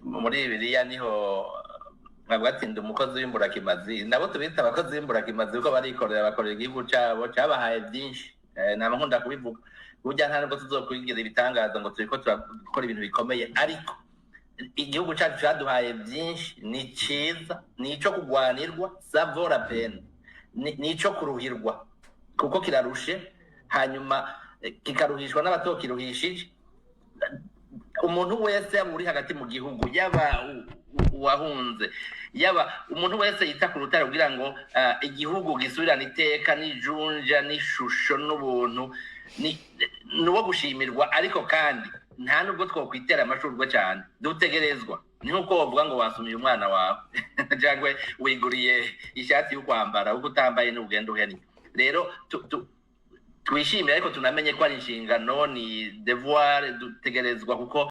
Muri Bibiliya niho bavuga ati: "Ndi umukozi w'imburakimazi." Nabo tubita abakozi b'imburakimazi kuko barikorera, bakorera igihugu cabo cabahaye byinshi. Nama nkunda kubivuga, burya nta nubwo tuzokwigira ibitangaza ngo turiko turakora ibintu bikomeye, ariko igihugu cyacu cyaduhaye byinshi. Ni cyiza, ni icyo kugwanirwa, ça vaut la peine, ni icyo kuruhirwa kuko kirarushe, hanyuma kikaruhishwa n'abatokiruhishije. Umuntu wese, yaba uri hagati mu gihugu, yaba uwahunze, yaba umuntu wese yita ku rutare kugira ngo igihugu gisubirane iteka n'ijunja n'ishusho n'ubuntu, ni uwo gushimirwa. Ariko kandi nta nubwo twokwitera amashurwe cyane. Dutegerezwa, ni nk'uko wovuga ngo wasumiye umwana wawe cyangwa wiguriye ishati yo kwambara, uko utambaye n'ugenda uhennye. Rero twishimire, ariko tunamenye ko ari inshingano, ni devoir dutegerezwa kuko